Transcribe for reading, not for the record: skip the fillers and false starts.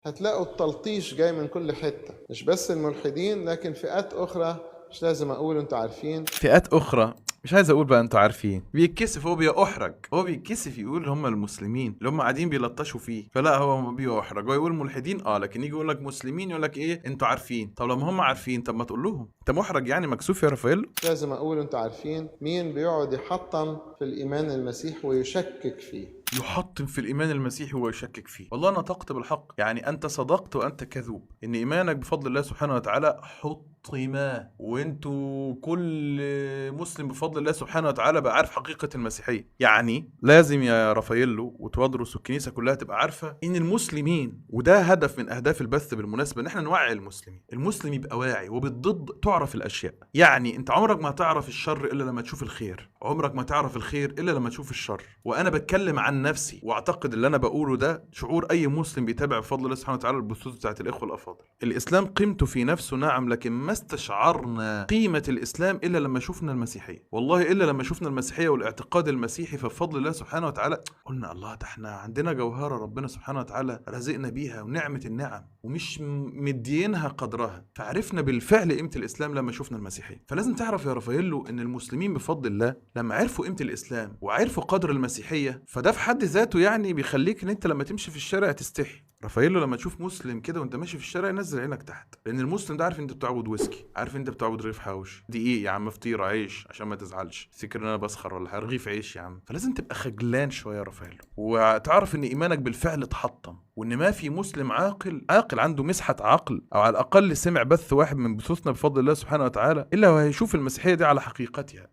هتلاقوا التلطيش جاي من كل حتة، مش بس الملحدين لكن فئات أخرى مش لازم أقول، أنتوا عارفين. فئات أخرى مش عايز اقول بقى، انتوا عارفين. بيتكسف هو، بيحرج، هو بيتكسف يقول هم المسلمين اللي هم قاعدين بيلطشوا فيه، فلا هو بيحرج، هو يقول ملحدين لكن يجي يقول لك مسلمين يقول لك ايه انتوا عارفين. طب لما هم عارفين طب ما تقول لهم، انت محرج يعني، مكسوف يا رافائيل؟ مش لازم أقول، أنتوا عارفين مين بيقعد يحطم في الإيمان المسيح ويشكك فيه. يحطم في الإيمان المسيحي ويشكك فيه. والله نطقت بالحق، يعني أنت صدقت وأنت كذوب، إن إيمانك بفضل الله سبحانه وتعالى حطما، وأنتوا كل مسلم بفضل الله سبحانه وتعالى بقى عارف حقيقة المسيحية. يعني لازم يا رافائيلو وتودروس والكنيسة كلها تبقى عارفة إن المسلمين، وده هدف من أهداف البث بالمناسبة، إن إحنا نوعي المسلمين، المسلم يبقى واعي وبالضد تعرف الأشياء. يعني أنت عمرك ما تعرف الشر إلا لما تشوف الخير، عمرك ما تعرف الخير إلا لما تشوف الشر. وأنا بتكلم عن نفسي، واعتقد اللي انا بقوله ده شعور اي مسلم بيتابع بفضل الله سبحانه وتعالى البثوث بتاعت الاخوة الافاضل. الاسلام قيمته في نفسه نعم، لكن ما استشعرنا قيمة الاسلام الا لما شفنا المسيحية، والله الا لما شفنا المسيحية والاعتقاد المسيحي. فبفضل الله سبحانه وتعالى قلنا الله، ده احنا عندنا جوهره ربنا سبحانه وتعالى رزقنا بيها ونعمه النعم ومش مدينها قدرها، فعرفنا بالفعل قيمة الاسلام لما شفنا المسيحية. فلازم تعرف يا رافائيلو ان المسلمين بفضل الله لما عرفوا قيمة الاسلام وعرفوا قدر المسيحية، فده في حد ذاته يعني بيخليك ان انت لما تمشي في الشارع تستحي. رافائيلو لما تشوف مسلم كده وانت ماشي في الشارع نزل عينك تحت، لان المسلم ده عارف انت بتعبد ويسكي، عارف انت بتعبد رغيف حوش، دقيق يا عم، فطير عيش عشان ما تزعلش، تفتكر ان انا بسخر ولا حاجة، رغيف عيش يا عم. فلازم تبقى خجلان شوية يا رافائيلو، وتعرف ان ايمانك بالفعل اتحطم، وان ما في مسلم عاقل عاقل عنده مسحه عقل او على الاقل سمع بث واحد من بثوثنا بفضل الله سبحانه وتعالى الا وهيشوف المسيحية دي على حقيقتها.